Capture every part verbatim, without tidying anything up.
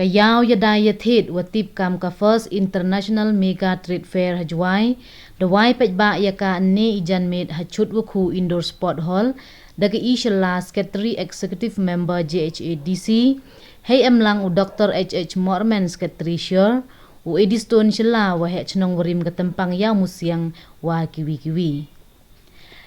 Ka yaw yada yathied wa tip kam ka First International Mega Trade Fair ha Jowai, da wai paidbah ya ka ynne i janmiet ha Chutwakhu Indoor Sport Hall, da ka i Shylla, Secretary Executive Member J H A D C, hei emlang u Doctor H H Mormen, Secretary Sure, u Eddystone Shylla, wa heh chnong warim ka Tympang Iawmusiang, wa kiwi kiwi.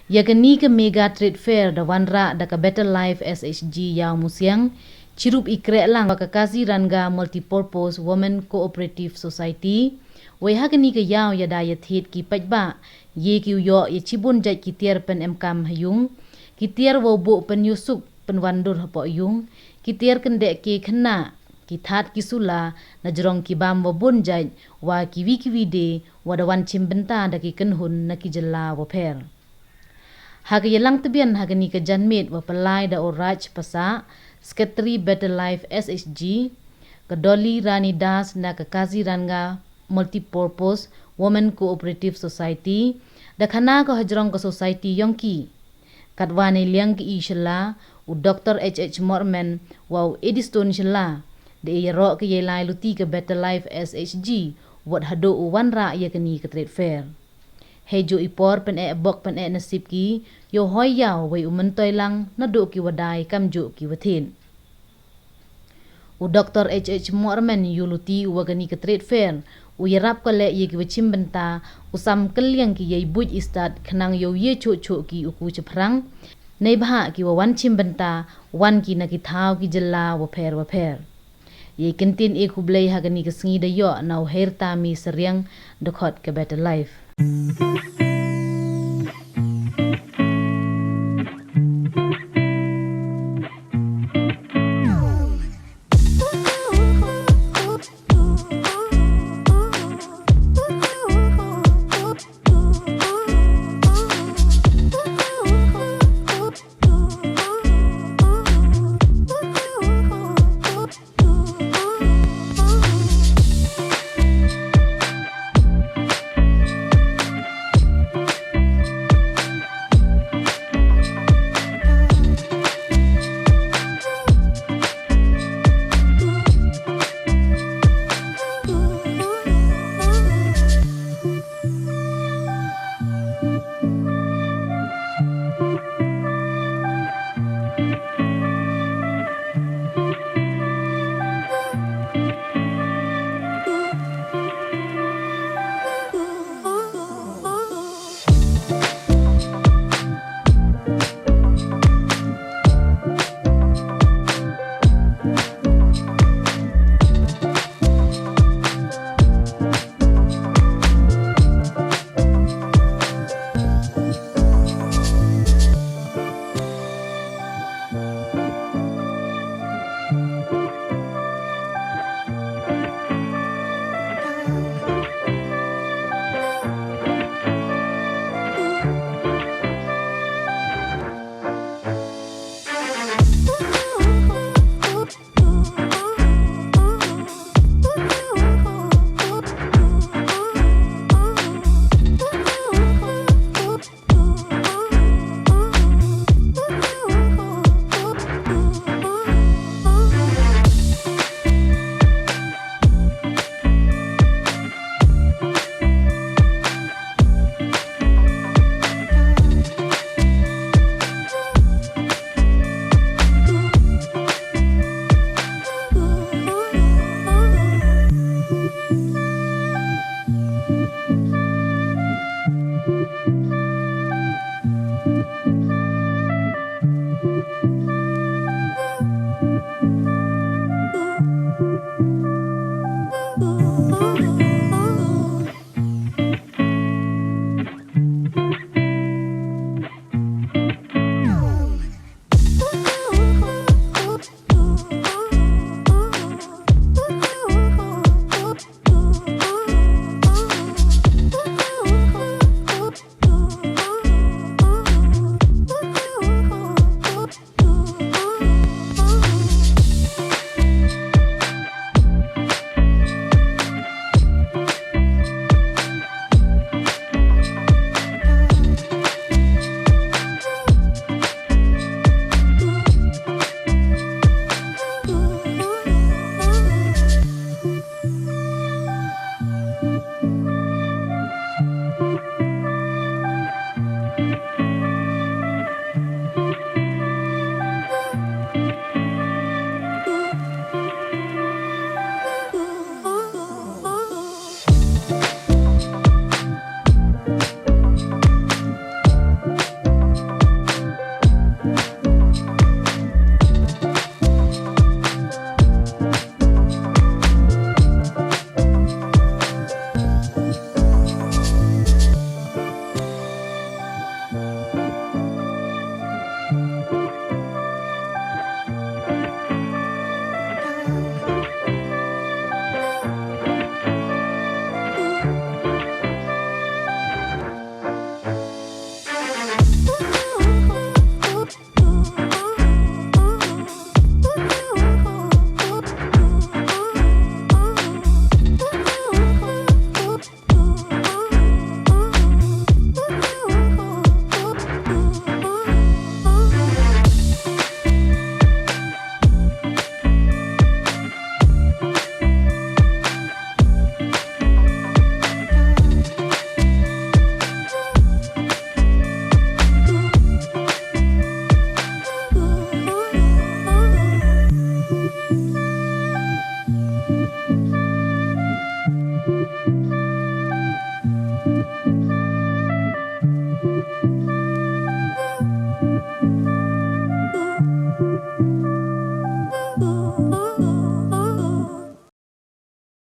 Ya kani ka Mega Trade Fair da wanrah da ka Better Life S H G Iawmusiang, chirup i krehlang wa ka Kaziranga Multipurpose Women Cooperative Society. Wei ha kani ka yaw yada yathied ki paidbah, ye ki u yoh ya chibun jait ki tiar pynemkam ha yung, ki tiar wow buh pynyusuk pynwandur hapoh yung, ki tiar kyndeh ke khynnah, ki thad ki sula, na jrong ki bam wa bun jait, wa kiwi kiwi de, wa da wan chimbynta da ki kynhun na ki jylla wa pher. Ha ka yalang tbian ha kani ka janmiet wa pynlai da u Raj Passah, Secretary Better Life S H G, ka Dolly Rani Das na ka Kaziranga Multipurpose Women Cooperative Society, da khana ko hajrong ka society yong ki. Katwa neiliang ka i Shylla, u Doctor H H Mormen, wa u Eddystone Shylla, da e yaroh ka yei lai luti ka Better Life S H G, wat haduh u wanrah ya kani ka trade fair. Hei juh i por pyneh bok pyneh nasib ki, yow hoi yaw wei u myntoi lang naduh ki wa dai kamjuh ki wa thied. U Doctor H H Mormen yow luti u wa kani ka trade fair, u yarap ko leh ya ki wa chimbynta, u sam kylliang ki yei buit i stad khnang yow ye chuh chuh ki u ku chaphrang, neibhah ki wa wan chimbynta, wan ki na ki thaw ki jylla wa pher wa pher. Yei kyntien e khublei ha kani ka sngi da yoh na u Heirtami Syriang, dkhot ka Better Life.